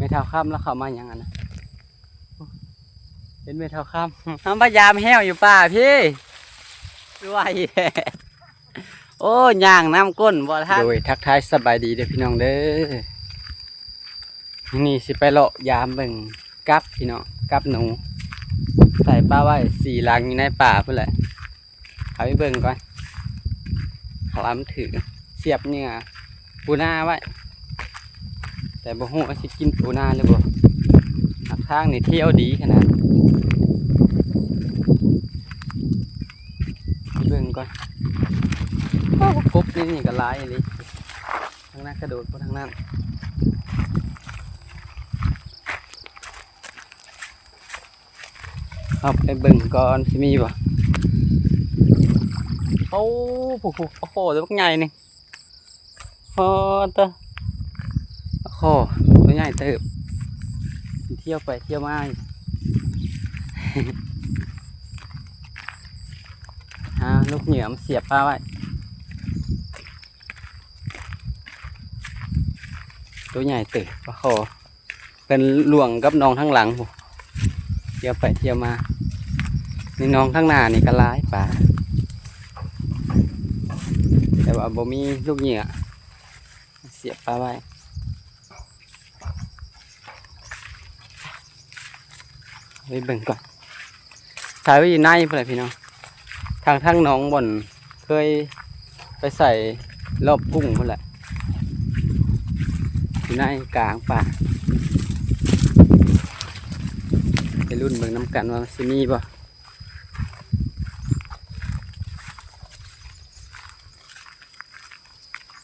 ແມ່ເຖົ້າຄຳລາວເຂົ້າມາຫຍັງຫັ້ນນະ? ເຫັນແມ່ເຖົ້າຄຳ ເຮົາມາຢາມແຮ້ວຢູ່ປ່າພີ້ ໄວແທ້. ໂອ້ ຍ່າງນຳກົ້ນບໍ່ທັນ. ໂດຍ ທັກທາຍສະບາຍດີເດີພີ່ນ້ອງເດີ. ມື້ນີ້ຊິໄປເລາະຢາມເບິ່ງກັບພີ່ນ້ອງ ກັບໜູ ໃສ່ປາໄວ້ສີ່ຫຼັງຢູ່ໃນປ່າພຸ້ນແຫຼະ. ເຂົ້າໄປເບິ່ງກ່ອນ ເຂົາວ່າມັນຖືກສຽບເຫຍື່ອປູນາໄວ້ ແຕ່ບໍ່ຮູ້ວ່າຊິກິນປູນາຫຼືບໍ່. ທາງນີ້ທ່ຽວດີຂະໜາດ ໄປເບິ່ງກ່ອນ. ໂອ້ ກົບໃນນີ້ກໍຫຼາຍອີ່ຫຼີ ທາງນັ້ນກະໂດດໄປທາງນັ້ນ. ເຮົາໄປເບິ່ງກ່ອນຊິມີບໍ່. ໂອ້ ຜູ້ໆ ປາຄໍຕົວບັກໃຫຍ່ນີ້. ໂອ້ ຕະ ປາຄໍຕົວໃຫຍ່ເຕີບ ທ່ຽວໄປທ່ຽວມາຢູ່ ຫາລູກເຫຍື່ອມາສຽບປາໄວ້. ຕົວໃຫຍ່ເຕີບປາຄໍ. ເພິ່ນຫຼວງກັບໜອງທາງຫຼັງພຸ້ນ ທ່ຽວໄປທ່ຽວມາ. ໃນໜອງທາງໜ້ານີ້ກໍຫຼາຍປາ ແຕ່ວ່າບໍ່ມີລູກເຫຍື່ອສຽບປາໄວ້. ໄປເບິ່ງກ່ອນ ຖ່າຍໄວ້ຢູ່ໃນພຸ້ນແຫຼະພີ່ນ້ອງ ທາງ ທາງໜອງບ່ອນເຄີຍໄປໃສ່ລອບກຸ້ງພຸ້ນແຫຼະ ຢູ່ໃນກາງປ່າ. ໄປລຸ້ນເບິ່ງນຳກັນວ່າມັນຊິມີບໍ່.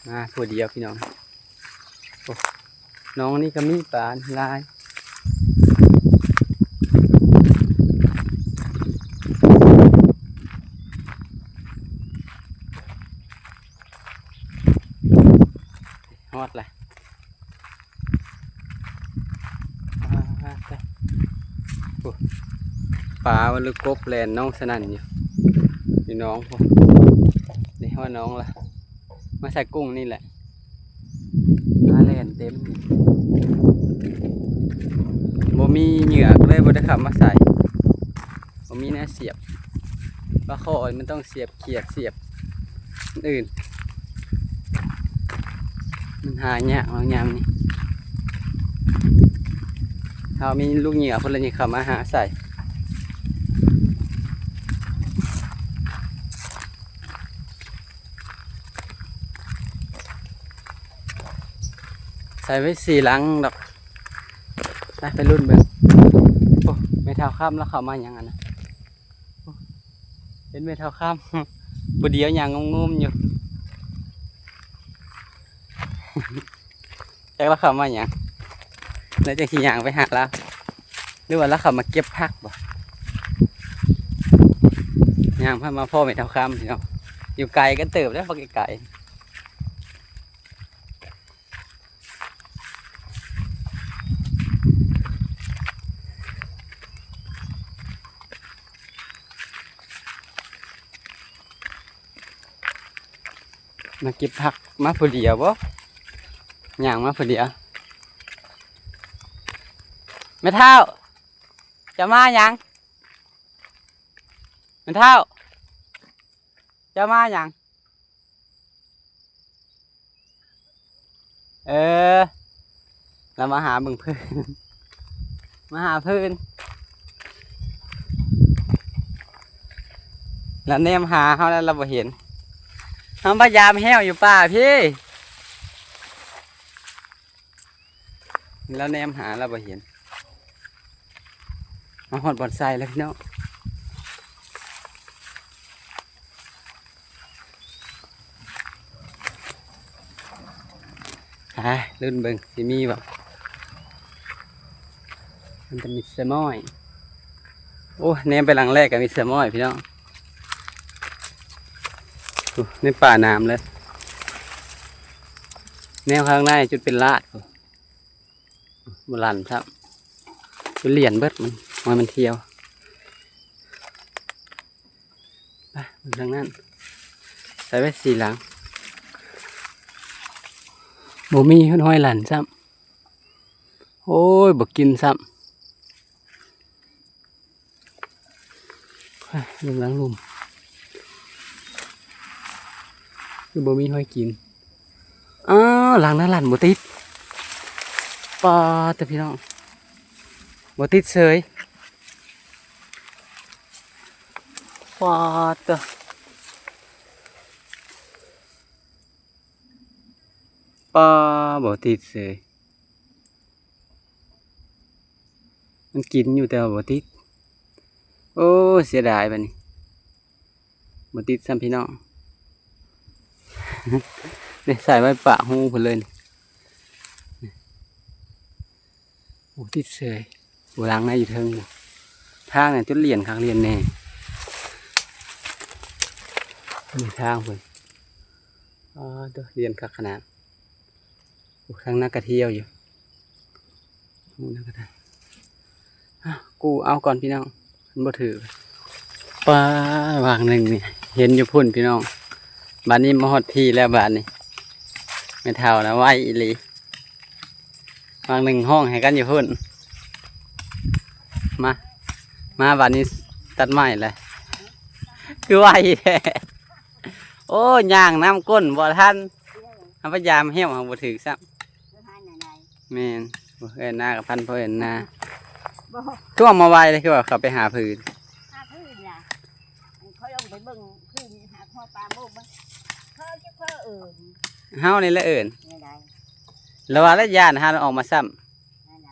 ມາຜູ້ດຽວພີ່ນ້ອງ. ໂອ້ ໜອງນີ້ກໍມີປາຫຼາຍ. ຮອດລະ. ປາບໍ່ ຫຼືກົບແລ່ນໜອງສະໜັ່ນຢູ່ ຢູ່ໜອງພຸ້ນ. ນີ້ຮອດໜອງລະ ມາໃສ່ກຸ້ງນີ້ແຫຼະ. ປາແລ່ນເຕັມ ບໍ່ມີເຫຍື່ອກໍເລີຍບໍ່ໄດ້ເຂົ້າມາໃສ່. ບໍ່ມີແນວສຽບ ປາຄໍມັນຕ້ອງສຽບຂຽດ ສຽບອື່ນ ມັນຫາຍາກເນາະຍາມນີ້. ເຮົາມີລູກເຫຍື່ອພຸ້ນລະ ນີ້ເຂົ້າມາຫາໃສ່. ໃສ່ໄວ້ສີ່ຫຼັງດອກ. ໄປ ໄປລຸ້ນເບິ່ງ. ໂອ້ ແມ່ເຖົ້າຄຳລາວເຂົ້າມາຫຍັງຫັ້ນນະ? ໂອ້ ເຫັນແມ່ເຖົ້າຄຳ ຜູ້ດຽວຍ່າງງຸ້ມໆຢູ່ ຈັກລາວເຂົ້າມາຫຍັງ ແລ້ວຈັ່ງຊິຍ່າງໄປຫາລາວ ຫຼືວ່າລາວເຂົ້າມາເກັບຜັກບໍ? ຍ່າງຜ່ານມາພໍ້ແມ່ເຖົ້າຄຳພີ່ນ້ອງ ຢູ່ໄກກັນເຕີບເດ້ ບັກໄກໆ. ມາເກັບຜັກ ມາຜູ້ດຽວບໍ? ຍ່າງມາຜູ້ດຽວ. ແມ່ເຖົ້າ ເຈົ້າມາຫຍັງ? ແມ່ເຖົ້າ ເຈົ້າມາຫຍັງ? ເອີ ລາວມາຫາເບິ່ງເພິ່ນ ມາຫາເພິ່ນ ລາວແນມຫາເຮົາແລ້ວ ລາວບໍ່ເຫັນ. ເຮົາມາຢາມແຮ້ວຢູ່ປ່າພີ້. ລາວແນມຫາ ລາວບໍ່ເຫັນ. ມາຮອດບ່ອນໃສ່ແລ້ວພີ່ນ້ອງ. ຫາ ລຸ້ນເບິ່ງຊິມີບໍ່? ມັນຈະມີສະມ້ອຍ. ໂອ້ ແນມໄປຫຼັງແລກກໍມີສະມ້ອຍພີ່ນ້ອງ. ໂອ້ ໃນປ່າໜາມເລີຍ. ແນມຂ້າງໃນຈົນເປັນລາດ ບໍ່ລັ່ນຊ້ຳ ຈົນຫຼຽນເບິດມັນ. ໂອ້ຍ ມັນທ່ຽວ. ໄປເບິ່ງທາງນັ້ນ. ໃສ່ໄວ້ສີ່ຫຼັງ. ບໍ່ມີຮອຍຫຼັນຊ້ຳ. ໂອ້ຍ ບໍ່ກິນຊ້ຳ. ເບິ່ງຫຼັງລຸ່ມ ຄືບໍ່ມີຫອຍກິນ. ອ້າວ ຫຼັງນາລັນບໍ່ຕິດ. ປາດເຕີ ພີ່ນ້ອງ ບໍ່ຕິດເສີຍ. ປາດເຕີ ປາ ບໍ່ຕິດເສີຍ. ມັນກິນຢູ່ແຕ່ວ່າບໍ່ຕິດ. ໂອ້ ເສຍດາຍບາດນີ້ ບໍ່ຕິດຊ້ຳພີ່ນ້ອງ. ນີ້ໃສ່ໄວ້ປາກຮູພຸ້ນເລີຍນີ້. ໂອ້ ຕິດເສີຍ. ໂອ້ ຫຼັງນະຢູ່ເທິງ. ທາງນີ້ຈົນລຽນຄັກລຽນແນ່. ນີ້ທາງເພິ່ນ. ອໍ ໂຕ ລຽນຄັກຂະໜາດ. ໂອ້ ທາງນາກະທ່ຽວຢູ່. ໂອ້ ນາກະທ່ຽວ. ອ່ະ ກູ້ເອົາກ່ອນພີ່ນ້ອງ ມັນບໍ່ຖືກ. ປາ ຫວ່າງໜຶ່ງນີ້ເຫັນຢູ່ພຸ້ນພີ່ນ້ອງ. ບາດນີ້ມາຮອດພີ້ແລ້ວບາດນີ້. ແມ່ເຖົ້ານະໄວອີ່ຫຼີ. ຫວ່າງໜຶ່ງຮ້ອງໃຫ້ກັນຢູ່ພຸ້ນ. ມາ ມາບາດນີ້ຕັດໄມ້ແຫຼະ. ຄືໄວແທ້. ໂອ້ ຍ່າງນຳກົ້ນບໍ່ທັນ. ເຮົາພະຍາຍາມແຮ້ວ ເຮົາບໍ່ຖືກຊ້ຳ. ແມ່ນ. ໂອ້ ເອີ້ນນາກັບພັນພໍ່ເອີ້ນນາ. ຄືວ່າມາໄວເດ້ ຄືວ່າເຂົາໄປຫາຜືນ. ຫາຜືນນະ. ຂ້ອຍລົງໄປເບິ່ງຜືນ ຫາພໍ່ປາໂມກເບິ່ງ. ເຂົາຈະເອີ້ນ. ເຮົານີ້ແຫຼະເອີ້ນ. ແນວໃດ? ລະວ່າລະຢ້ານຫາອອກມາຊ້ຳ. ແນວໃດ?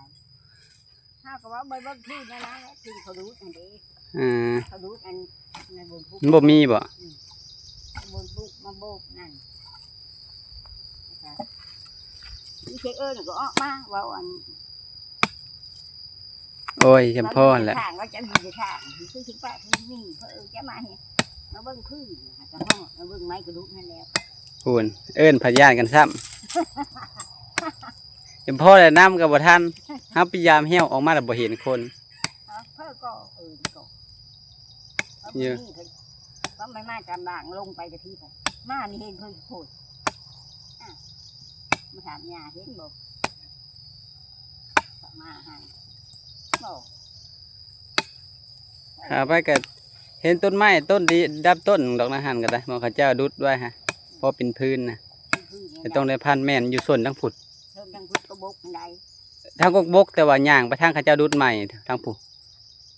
ເຮົາກໍວ່າໄປເບິ່ງຜືນນັ້ນນະ ຜືນເຂົາດູດຫັ້ນເດ້. ເອີ ເຂົາດູດອັນໃນບົນພູ ມັນບໍ່ມີບໍ່? ອືມ ບົນພູມາໂບກນັ້ນ. ມີເສຍງເອີ້ນກໍອອກມາເວົ້າອັນ ໂອ້ຍ ຈຳພໍແຫຼະ. ທາງວ່າຈະມີແຕ່ທາງ ຄືຊິປະຄືຊິມີ ເຂົາເອີ້ນຈະມາເຮັດ ມາເບິ່ງຜືນ ຫາກະຮອດ ມາເບິ່ງໄມ້ກະດູກນັ້ນແຫຼະ. ພຸ້ນ ເອີ້ນພັດຢ້ານກັນຊ້ຳ. ຈຳພໍແຫຼະ ນຳກໍບໍ່ທັນ. ເຮົາໄປຢາມແຮ້ວ ອອກມາແລ້ວບໍ່ເຫັນຄົນ. ເອີ ເພິ່ນກໍເອີ້ນກໍ ເອີ ເພິ່ນມີເພິ່ນ ເພິ່ນໄມ່ມາຈຳບາງ ລົງໄປແຕ່ພີ້ ມານີ້ເຫັນເພິ່ນໂພດ. ອ້າວ ມາຖາມຍ່າເຫັນບໍ່? ມາຫັ້ນບໍ່? ຫາໄປກໍເຫັນຕົ້ນໄມ້ຕົ້ນດີ ດັບຕົ້ນດອກນະ ຫັ້ນກໍໄດ້ ໝໍເຂົາເຈົ້າດຸດໄວ້ຫະ ພໍເປັນພື້ນນະ. ເປັນພື້ນນີ້ແຫຼະ ແຕ່ຕ້ອງໄດ້ພັນ ແມ່ນຢູ່ໂຊນທາງພຸ້ນ. ເທິງທາງພຸ້ນກໍບົກຫັ້ນໃດ ທາງກົກບົກ ແຕ່ວ່າຍ່າງໄປທາງເຂົາເຈົ້າດຸດໃໝ່ທາງພຸ້ນ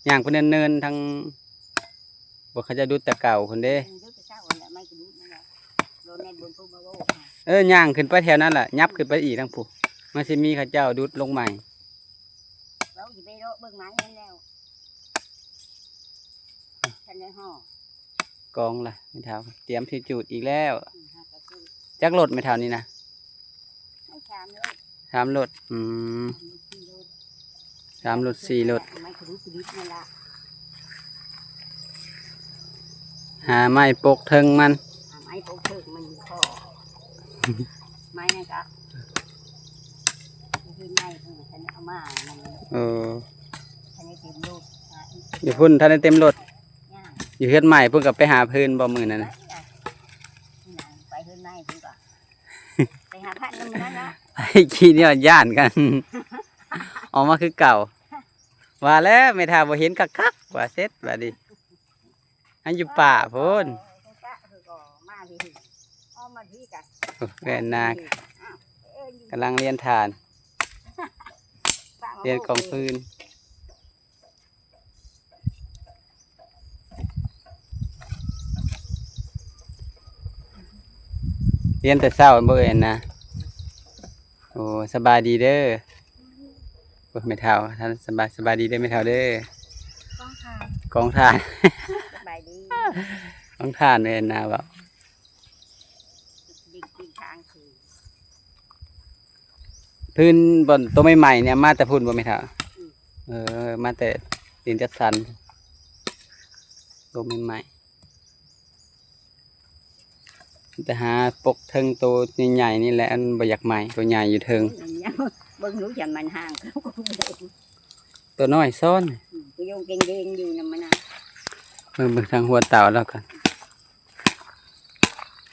ຍ່າງໄປເນີນໆ ທາງ ບໍ່ ເຂົາເຈົ້າດຸດແຕ່ເກົ່າພຸ້ນເດ້. ເອີ ດຸດແຕ່ເຊົ້າຫັ້ນແຫຼະ ໄມ້ກະດູດນັ້ນແຫຼະ ໂດນແມ່ນບົນພຸ້ນມາໂວ້. ເອີ ຍ່າງຂຶ້ນໄປແຖວນັ້ນລະ ຫຍັບຂຶ້ນໄປອີກທາງພຸ້ນ ມັນຊິມີເຂົາເຈົ້າດຸດລົງໃໝ່. ເຮົາຊິໄປເລາະເບິ່ງໄມ້ນັ້ນແລ້ວ ທັນໄດ້ຫໍ່. ກອງລະ ແມ່ເຖົ້າ ຕຽມຊິຈູດອີກແລ້ວ. ອືມ ຫາກະຄື ຈັກລົດແມ່ເຖົ້ານີ້ນະ? ໄດ້ສາມລົດ ສາມລົດ. ອືມ ສີ່ລົດ ສາມລົດ ສີ່ລົດ. ໄມ້ກະດູກກະດິກນັ້ນລະ ຫາໄມ້ປົກເທິງມັນ ຫາໄມ້ປົກເທິງມັນພໍ ໄມ້ນັ້ນກະ ເຫັນໄມ້ເພິ່ນທັນໄດ້ເອົາມານັ້ນ. ເອີ ທັນໄດ້ເຕັມລົດ ຢູ່ພຸ້ນທັນໄດ້ເຕັມລົດ. ຢູ່ເຮືອນໃໝ່ພຸ້ນກໍໄປຫາຜືນບໍ່ມື້ນັ້ນນະ? ໄປເຮືອນໃໝ່ພຸ້ນກໍ ໄປຫາພັນນຳນັ້ນເນາະ. ໄອ້ຂີ້ນີ້ຢ້ານກັນ ອອກມາຄືເກົ່າ. ວ່າແລ້ວແມ່ຖ້າບໍ່ເຫັນຄັກໆ ວ່າເສັດບາດນີ້. ອັນຢູ່ປ່າພຸ້ນ ມາພີ້ ອອກມາພີ້ກະ ໂອ້ ແມ່ນນາ ກຳລັງລຽນຖ່ານ ລຽນກອງຟືນ. ຮຽນແຕ່ເຊົ້າບໍ່ເອີຍນະ? ໂອ້ ສະບາຍດີເດີ. ໂອ້ ແມ່ເຖົ້າ ທ່ານສະບາຍ ສະບາຍດີເດີແມ່ເຖົ້າເດີ. ກອງຖ່ານ ກອງຖ່ານ ສະບາຍດີ ກອງຖ່ານເອີຍນະ ເວົ້າ ດິງກິນທາງຄື ພື້ນບ່ອນໂຕໃໝ່ໆ ນີ້ມາແຕ່ພຸ້ນບໍ່ແມ່ເຖົ້າ? ອືມ ເອີ ມາແຕ່ດິນຈັດສັນ ໂຕໃໝ່ໆ ແຕ່ຫາປົກເທິງໂຕໃຫຍ່ໆ ນີ້ແຫຼະ ມັນບໍ່ຢາກໃໝ່ ໂຕໃຫຍ່ຢູ່ເທິງ. ເບິ່ງລູກ ຢ່າມັນຫ່າງ ໂຕນ້ອຍຊ້ອນ ອືມ ກໍໂຍງເກັງເດງຢູ່ນຳມັນນະ. ເບິ່ງ ເບິ່ງທາງຫົວເຕົາແລ້ວກັນ.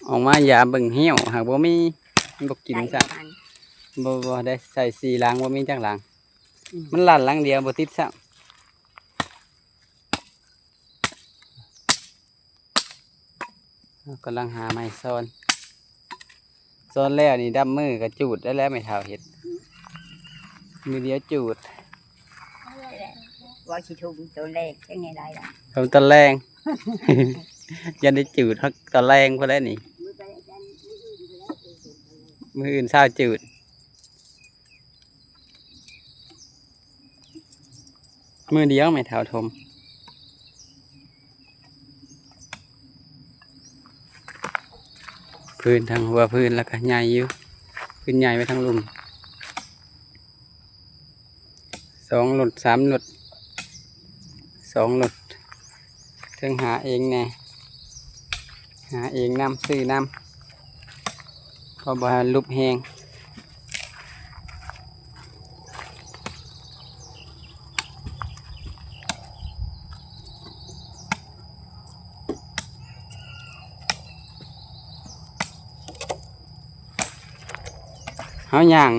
ອອກມາຢາມເບິ່ງແຮ້ວ ຫາກບໍ່ມີ ມັນບໍ່ກິນຊ້ຳ. ບໍ່ ບໍ່ໄດ້ໃສ່ສີ່ຫຼັງ ບໍ່ມີຈັກຫຼັງ. ອືມ ມັນລັນຫຼັງດຽວບໍ່ຕິດຊ້ຳ. ເຮົາກຳລັງຫາໄມ້ຊ້ອນ ຊ້ອນແລ້ວນີ້ດຳມືກໍຈູດໄດ້ແລ້ວ ແມ່ເຖົ້າເຮັດ ມືດຽວຈູດ. ວ່າຊິທຸ່ມຕອນແລງຈັ່ງໃດລະ ທຸ່ມຕອນແລງ ຢ້ານໄດ້ຈູດຮອດຕອນແລງພຸ້ນແຫຼະນີ້ ມື້ອື່ນເຊົ້າຈູດ. ມື້ດຽວແມ່ເຖົ້າຖົມ ພື້ນທາງຫົວພື້ນ ແລ້ວກໍໃຫຍ່ຢູ່ ພື້ນໃຫຍ່ໄວ້ທາງລຸ່ມ ສອງລົດ ສາມລົດ ສອງລົດ. ເຖິງຫາເອງແດ່ ຫາເອງນຳ ຊື້ນຳ ເພາະບໍ່ໃຫ້ມັນຫຼຸບແຮງ. ເຮົາຍ່າງ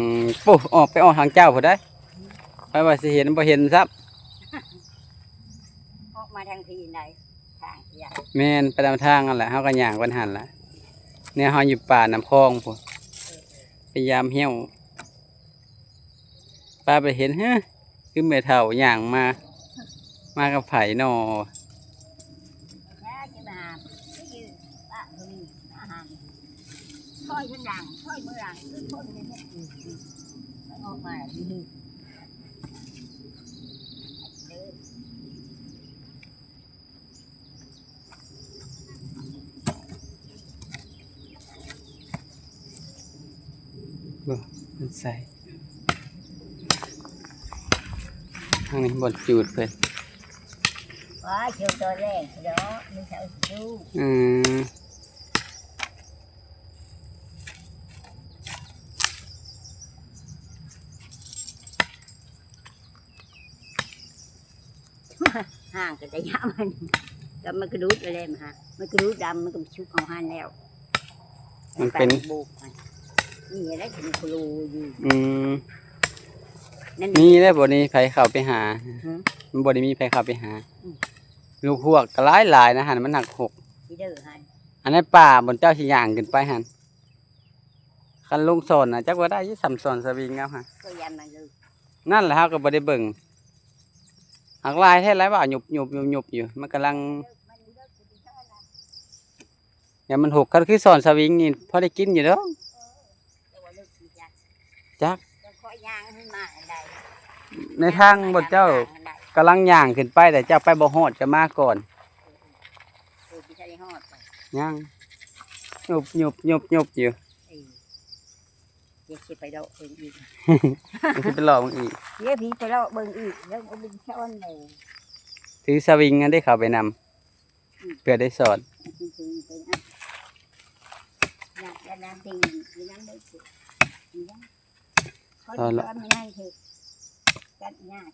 ໂອ້ ອອກໄປອອກທາງເຈົ້າພຸ້ນໃດ໋ ໄປວ່າຊິເຫັນ ບໍ່ເຫັນຊ້ຳ. ອອກມາທາງພີ້ໃດ ທາງທີ່ ແມ່ນ ໄປຕາມທາງນັ້ນແຫຼະ ເຮົາກໍຍ່າງໄປຫັ້ນລະ ແນວເຮົາຢູ່ປ່ານ້ຳຄອງພຸ້ນ ເອີ ໄປຢາມແຮ້ວ ປ້າໄປເຫັນ ເຮີ ຄືແມ່ເຖົ້າຍ່າງມາ ມາກັບໃຜນໍ? ແທ້ຊິມາຫາ ຊິຢືນປະບໍ່ມີອາຫານ ຊ່ອຍເພິ່ນຫຼັງ ຊ່ອຍມືຫຼັງ ເພິ່ນຄົນນີ້ ມັນອອກມາ ບໍ່ ມັນໃສ່ ທາງນີ້ບ່ອນຈູດເພິ່ນ ວ່າຊິຕອນແລງດອກ ມີເຊົາຢູ່ ອືມ. ຫ່າງກັນແຕ່ຍາມມັນ ແລ້ວມັນກະດູດໄປແລ້ວ ມັນຫາ ມັນກະດູດດຳ ມັນກໍຊຸກເອົາຫັ້ນແລ້ວ ມັນເປັນ ມັນໄປບຸກມັນ ນີ້ແຫຼະເປັນໂຄໂລຢູ່ ອືມ ນັ້ນ ມີແລ້ວບໍ່ນີ້ໃຜເຂົ້າໄປຫາ ຫື ມັນບໍ່ໄດ້ມີໃຜເຂົ້າໄປຫາ ອືມ ລູກຮວກກໍຫຼາຍໆນະຫັ້ນ ມັນຫາກຫົກ ທີ່ເດີຫັ້ນ ອັນນັ້ນປ່າບ່ອນເຈົ້າຊິຍ່າງຂຶ້ນໄປຫັ້ນ ຄັນລົງສອນນະ ຈັກວ່າໄດ້ຢູ່ ສ່ຳສອນສະວິງເອົາຫະ ກໍຢ້ານມັນເລີກ ນັ້ນແຫຼະ ເຮົາກໍບໍ່ໄດ້ເບິ່ງ ຫາກຫຼາຍແທ້ຫຼາຍວ່າ ຫຍຸບໆໆໆຢູ່ ມັນກຳລັງ ມັນເລີກຢູ່ທີ່ເທົ່ານັ້ນ ຢ້ານມັນຫົກ ຄັນຄືສອນສະວິງນີ້ ພໍໄດ້ກິນຢູ່ດອກ ເອີ ແຕ່ວ່າເລີກຊິຈັກ ຈັກ ແຕ່ຂ້ອຍຍ່າງຂຶ້ນມາອັນໃດ ໃນທາງບ່ອນເຈົ້າ ຍ່າງຂຶ້ນມາອັນໃດ ກຳລັງຍ່າງຂຶ້ນໄປ ແຕ່ເຈົ້າໄປບໍ່ຮອດ ເຈົ້າມາກ່ອນ ເອີ ເອີ ເອີ ບໍ່ທັນໄດ້ຮອດໄປ ຍັງ ຫຍຸບໆໆຢູ່ ເອີ ດຽວຊິໄປເລາະເບິ່ງອີກ ດຽວຊິໄປເລາະເບິ່ງອີກ ດຽວຊິໄປເລາະເບິ່ງອີກ ແລ້ວບໍ່ໄດ້ສອນແລ້ວ ຖືສະວິງຫັ້ນເດ້ ເຂົ້າໄປນຳ ອືມ ເພື່ອໄດ້ສອນ ຢາກຈະນຳໄປຢູ່ນຳໄດ້ ສອນລະ ສອນໃຫ້ເຮັດ ຈັດຍາກ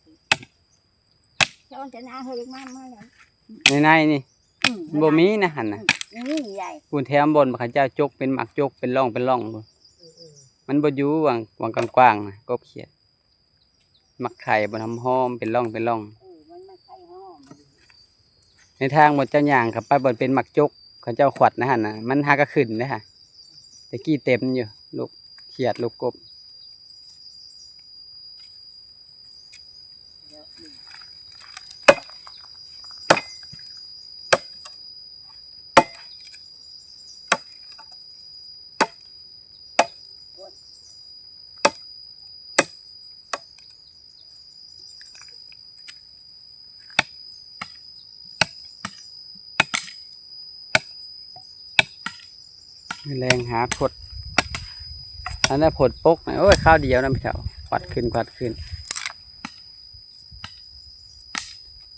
ເຈົ້າຈະນາເຮັດມາ ມາແລ້ວ ໃນໃນນີ້ ອືມ ບໍ່ມີນະຫັ້ນນະ ອືມ ມີໃດ໋ ພຸ້ນແຖມບ່ອນເຂົາເຈົ້າຈົກເປັນໝາກຈົກ ເປັນຮ່ອງເປັນຮ່ອງພຸ້ນ ເອີ ເອີ ມັນບໍ່ຢູ່ຫວ່າງ ຫວ່າງກວ້າງໆນະ ກົບຂຽດ ໝາກໄຂ່ບ່ອນຫອມໆ ເປັນຮ່ອງເປັນຮ່ອງ ເອີ ມັນໝາກໄຂ່ຫອມ ໃນທາງບ່ອນເຈົ້າຍ່າງເຂົ້າໄປ ບ່ອນເປັນໝາກຈົກ ເຂົາເຈົ້າຂວັດໃນຫັ້ນນະ ມັນຫາກະຂຶ້ນເດ້ຫະ ແຕ່ກີ້ເຕັມຢູ່ ລູກຂຽດ ລູກກົບ. ມື້ແລງຫາພົດ ອັນນັ້ນພົດປົກ ໂອ້ຍ ຄາວດຽວນະແມ່ເຖົ້າ ຂວັດຂຶ້ນ ຂວັດຂຶ້ນ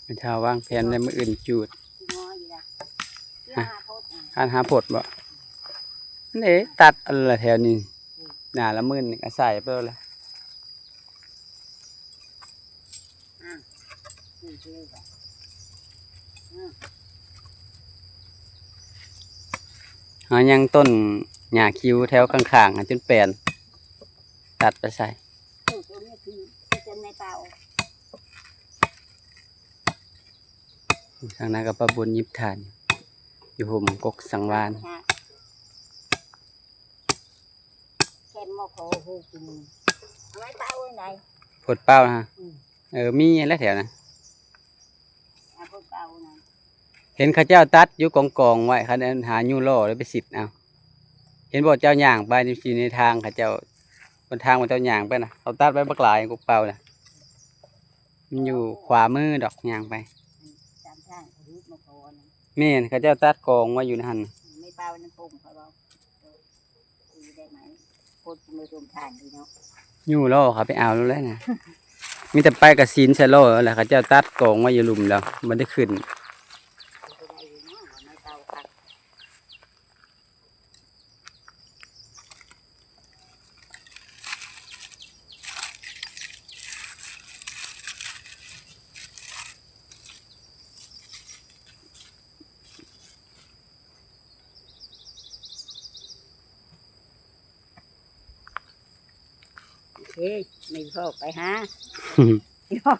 ແມ່ເຖົ້າວາງແຜນໃນມື້ອື່ນຈູດ ຊິງໍຢູ່ລະ ຫາ ຫາພົດ ອັນຫາພົດບໍ່ ນີ້ຕັດອັນລະແຖວນີ້ ໜ້າລະມື່ນນີ້ກໍໃສ່ໄປແລ້ວລະ ເຮົາຍັງຕົ້ນຫຍ້າຄິວແຖວຂ້າງໆ ຈົນແປນ ຕັດໄປໃສ່ ເອີ ຕົວນີ້ຄື ຈົນແມ່ເຕົາ ທາງນັ້ນກໍປ້າບຸນຫຍິບຖ່ານ ຢູ່ຮົ່ມກົກສັງວານ ແຄມໝໍ້ຂໍຮູ້ກິນ ເອົາໄວ້ເປົ່າໄວ້ໃດ ໂພດເປົ່ານະ ອືມ ເອີ ມີແຫຼະແຖວນັ້ນ ເອົາໂພດເປົ່ານະ ເຫັນເຂົາເຈົ້າຕັດຢູ່ກອງໆໄວ້ ຄັນຫາຢູ່ລໍແລ້ວໄປສິດເອົາ ເຫັນບໍ່ ເຈົ້າຍ່າງໄປ ຢູ່ໃນທາງເຂົາເຈົ້າ ບົນທາງຂອງເຈົ້າຍ່າງໄປນະ ເຂົາຕັດໄວ້ບັກຫຼາຍກົກເປົ່ານະ ມັນຢູ່ຂວາມືດອກ ຍ່າງໄປ ຕາມທາງເຂົາເຮັດມາກ່ອນ ແມ່ນ ເຂົາເຈົ້າຕັດກອງໄວ້ຢູ່ໃນຫັ້ນ ແມ່ເປົານັ້ນປົງເຂົາເວົ້າ ຢູ່ໄດ້ໄໝ ໂພດເມື່ອລົມທານດີເນາະ ຢູ່ລໍເຂົາໄປເອົາແລ້ວນະ ມີແຕ່ໄປກະສິນໃສ່ລໍແລ້ວ ເຂົາເຈົ້າຕັດກອງໄວ້ຢູ່ລຸ່ມແລ້ວ ບໍ່ໄດ້ຂຶ້ນ ໂອເຄ ມີພໍ່ໄປຫາ ມີພໍ່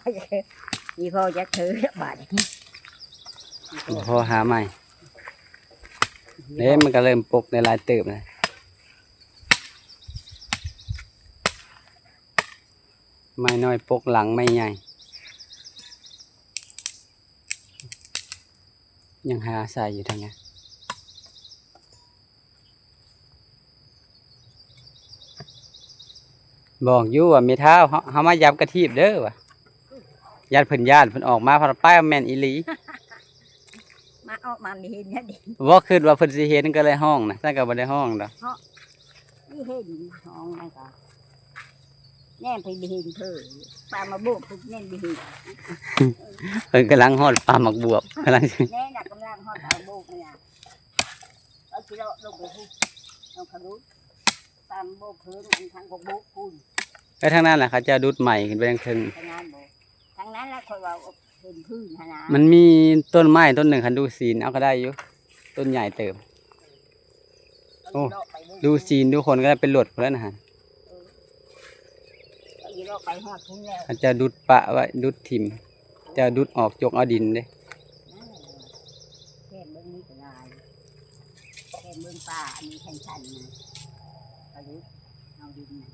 ມີພໍ່ຈັກເທື່ອບາດນີ້ ບໍ່ພໍຫາໃໝ່ ເດ້ ມັນກໍເລີ່ມປົກໄດ້ຫຼາຍເຕີບແລ້ວ ໄມ້ນ້ອຍປົກຫຼັງໄມ້ໃຫຍ່ ຍັງຫາໃສ່ຢູ່ທາງນັ້ນ ບອກຢູ່ວ່າ ແມ່ທ້າວ ເຮົາ ເຮົາມາຢາມກະທີບເດີວ່າ ຢ້ານເພິ່ນຢ້ານ ເພິ່ນອອກມາພັດໄປແມ່ນອີ່ຫຼີ ມາອອກມາມີເຫັນແທ້ເດ ບໍ່ຄິດວ່າເພິ່ນຊິເຫັນກໍເລີຍຮ້ອງນະ ຊັ້ນກໍບໍ່ໄດ້ຮ້ອງດອກ ເນາະ ມີເຫັນຮ້ອງນັ້ນກໍ ແນມໄປເຫັນເພິ່ນ ປ່າໝາກບວບພຸ້ນແນມໄປເຫັນ ເພິ່ນກຳລັງຮອດປ່າໝາກບວບ ກຳລັງ ແນ່ນະ ກຳລັງຮອດປ່າໝາກບວບນີ້ນະ ເອົາຊິເລາະລົງໄປພຸ້ນ ນ້ອງຂະດຸດ ຕາມໂບກເພິ່ນ ອັນທາງຂອງໂບກພຸ້ນ ໄປທາງນັ້ນແຫຼະ ເຂົາເຈົ້າດຸດໄມ້ຂຶ້ນໄປທາງເທິງ ທາງນັ້ນບໍ່ ທາງນັ້ນລະ ຂ້ອຍວ່າເຫັນພື້ນຫັ້ນນະ ມັນມີຕົ້ນໄມ້ຕົ້ນໜຶ່ງ ຄັນດູສີນເອົາກໍໄດ້ຢູ່ ຕົ້ນໃຫຍ່ເຕີບ ໂອ້ ດູສີນດູຄົນກໍໄດ້ເປັນລົດພຸ້ນແລ້ວນະຫັ້ນ ເອີ ເຂົາຊິເລາະໄປຮອດພຸ້ນແລ້ວ ເຂົາເຈົ້າດຸດປະໄວ້ ດຸດຖິ້ມ ເຈົ້າດຸດອອກ ຈົກເອົາດິນເດ້ ນັ້ນແຫຼະ ແຄມເບິ່ງນີ້ກໍຫຼາຍ ແຄມເບິ່ງປ່າອັນນີ້ຊັນໆນະ ກະດຸດເອົາດິນນະ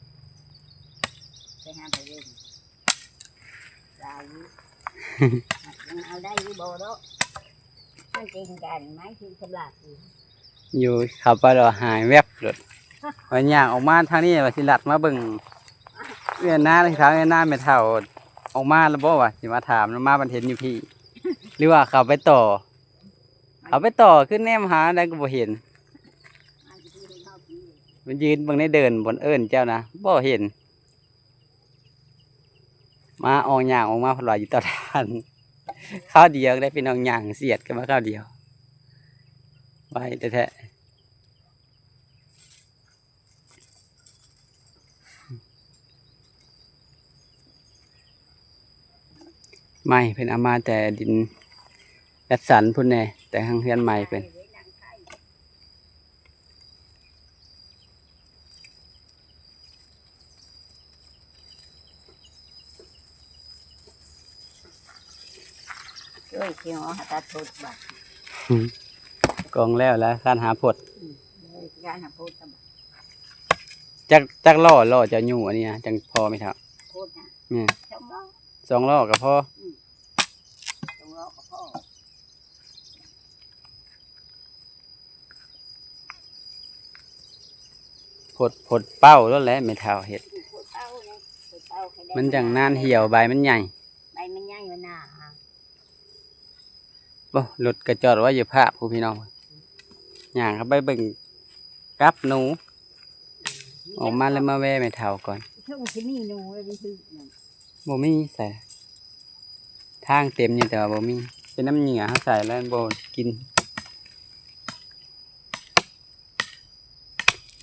ໄປຫາໄປເບິ່ງ ຫຼາຍຢູ່ ຍັງເອົາໄດ້ຢູ່ບໍ່ເນາະ ມັນເປັນການໄມ້ທີ່ສຳລັບຢູ່ ຢູ່ເຂົ້າໄປແລ້ວຫາຍແວບໂລດ ວ່າຍ່າງອອກມາທາງນີ້ວ່າຊິລັດມາເບິ່ງ ເອື້ອຍນາ ຊິຖາມເອື້ອຍນາແມ່ເຖົ້າ ອອກມາແລ້ວບໍ່ ວ່າຊິມາຖາມ ມາບັດເຫັນຢູ່ພີ້ ຫຼືວ່າເຂົ້າໄປຕໍ່ ເຂົ້າໄປຕໍ່ ຄືແນມຫາໃດກໍບໍ່ເຫັນ ມັນຢືນເບິ່ງໃນເດີ່ນບ່ອນເອີ້ນເຈົ້ານະ ບໍ່ເຫັນ ມາອອກຍ່າງອອກມາ ເພິ່ນວ່າຢູ່ຕໍ່ທ່ານ ຄາວດຽວໄດ້ ພີ່ນ້ອງຍ່າງສຽດກັນມາຄາວດຽວ ໄວແທ້ໆ ໄມ້ເພິ່ນເອົາມາແຕ່ດິນຈັດສັນພຸ້ນແດ່ ແຕ່ທາງເຮືອນໃໝ່ເພິ່ນ ໂອ້ຍ ຊິຫໍຫາຕັດໂພດບາດ ກອງແລ້ວລະ ການຫາໂພດ ອືມ ການຫາໂພດ ຈັກ ຈັກລໍ້ ລໍ້ເຈົ້າຍູ້ອັນນີ້ນະ ຈັ່ງພໍແມ່ເຖົ້າ ໂພດນະ ແມ່ນ ສອງລໍ້ ສອງລໍ້ກໍພໍ ອືມ ສອງລໍ້ກໍພໍ. ໂພດ ໂພດເປົ້າໂລດແຫຼະແມ່ເຖົ້າເຮັດ ມັນຈັ່ງນານຫ່ຽວ ໃບມັນໃຫຍ່ ໃບມັນໃຫຍ່ ມັນໜາ. ໂອ້ ລົດກໍຈອດໄວ້ຢູ່ພາກພຸ້ນ ພີ່ນ້ອງ ຍ່າງເຂົ້າໄປເບິ່ງກັບໜູ ອອກມາແລ້ວມາແວ່ແມ່ເຖົ້າກ່ອນ ບໍ່ມີໃສ ທາງເຕັມຢູ່ ແຕ່ວ່າບໍ່ມີ ເປັນນ້ຳເຫຍື້ອເຮົາໃສ່ແລ້ວບໍ່ກິນ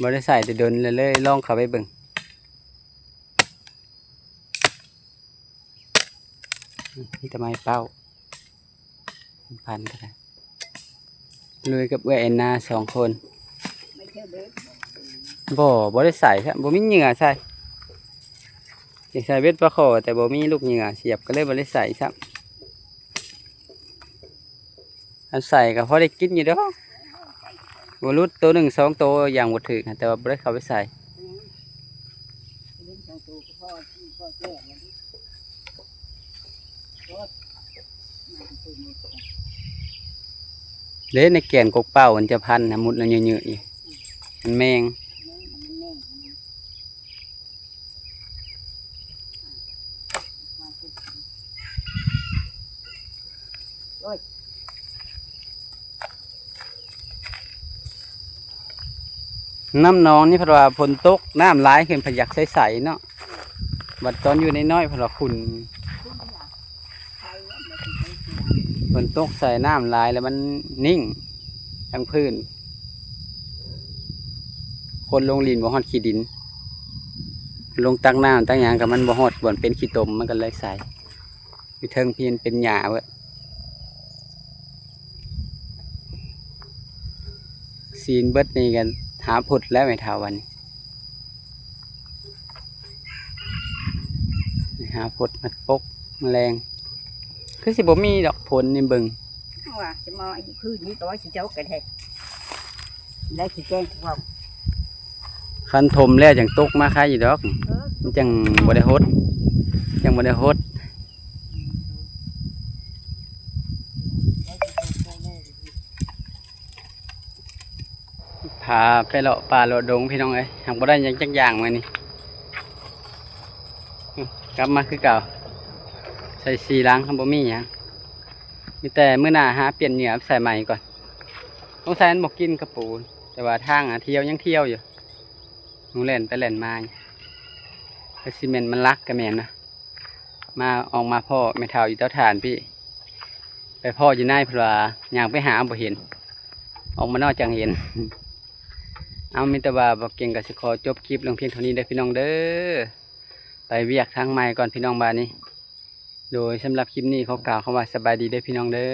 ບໍ່ໄດ້ໃສ່ແຕ່ດົນແລ້ວ ເລີຍລອງເຂົ້າໄປເບິ່ງ ມີແຕ່ໄມ້ເປົ້າ ພັນກໍໄດ້ ລຸຍກັບເອື້ອຍແອນນາສອງຄົນ ບໍ່ ບໍ່ໄດ້ໃສ່ ບໍ່ມີເຫຍື່ອໃສ່ ຢາກໃສ່ເບັດປາຄໍ່ ແຕ່ບໍ່ມີລູກເຫຍື່ອສຽບ ກໍເລີຍບໍ່ໄດ້ໃສ່ຊ້ຳ. ອັນໃສ່ກໍພໍໄດ້ກິນຢູ່ດອກ ບໍ່ຫຼຸດໂຕໜຶ່ງສອງໂຕຢ່າງບໍ່ຖືກ ແຕ່ວ່າບໍ່ໄດ້ເຂົ້າໄປໃສ່. ເດ້ ໃນແກ່ນກົກເປົ້າມັນຈະພັນນະ ມຸດນະເຍີະໆຢູ່ ມັນແມງ. ນ້ຳໜອງນີ້ເພິ່ນວ່າຝົນຕົກນ້ຳຫຼາຍຂຶ້ນ ເພິ່ນຢາກໃສໆເນາະ. ບັດຕອນຢູ່ນ້ອຍໆ ເພິ່ນວ່າຂຸ່ນ. ຝົນຕົກໃສ່ນ້ຳຫຼາຍແລ້ວມັນນິ່ງທັງພື້ນ. ຄົນລົງຫຼິ້ນບໍ່ຮອດຂີ້ດິນ ລົງຕັກນ້ຳຕັກຫຍັງກໍມັນບໍ່ຮອດບ່ອນເປັນຂີ້ຕົມ ມັນກໍເລີຍໃສ. ຢູ່ເທິງພີ້ມັນເປັນຫຍ້າເບິດ. ຊີ້ນເບິດນີ້ກໍຫາພົດແລ້ວແມ່ເຖົ້າ ວັນນີ້ ຫາພົດມາປົກມາແລງ. ຄືຊິບໍ່ມີດອກຝົນນີ້ເບິ່ງ ວ່າຊິມາຄືນນີ້ກໍວ່າຊິຕົກກັນແທ້ ແລ້ວຊິແຈ້ງພວກ. ຄັນຖົມແລ້ວຈັ່ງຕົກມາໄຄຢູ່ດອກ ເອີ ມັນຈັ່ງບໍ່ໄດ້ຫົດ ຈັ່ງບໍ່ໄດ້ຫົດ. ພາໄປເລາະປ່າເລາະດົງພີ່ນ້ອງເອີຍ ຫາກບໍ່ໄດ້ຫຍັງຈັກຢ່າງມື້ນີ້. ກັບມາຄືເກົ່າ ໃສ່ສີ່ຫຼັງ ບໍ່ມີຫຍັງ ມີແຕ່ມື້ໜ້າຫາປ່ຽນເຫຍື່ອໃສ່ໃໝ່ກ່ອນ. ສົງໄສມັນບໍ່ກິນກະປູ ແຕ່ວ່າທາງອະ ທ່ຽວຍັງທ່ຽວຢູ່ ຍັງແລ່ນໄປແລ່ນມາຢູ່. ກໍຊິແມ່ນມັນລັກກໍແມ່ນນະ. ມາ ອອກມາພໍ້ແມ່ເຖົ້າຢູ່ເຕົາຖ່ານພີ້ ໄປພໍ້ຢູ່ໃນ ເພິ່ນວ່າຍ່າງໄປຫາບໍ່ເຫັນ ອອກມານອກຈັ່ງເຫັນ. ເອົາ ມີແຕ່ວ່າບໍ່ເກັ່ງກໍຊິຂໍຈົບຄລິບລົງພຽງເທົ່ານີ້ເດີພີ່ນ້ອງເດີ ໄປວຽກທາງໃໝ່ກ່ອນພີ່ນ້ອງບາດນີ້. ໂດຍ ສຳລັບຄລິບນີ້ຂໍກ່າວຄຳວ່າສະບາຍດີເດີພີ່ນ້ອງເດີ.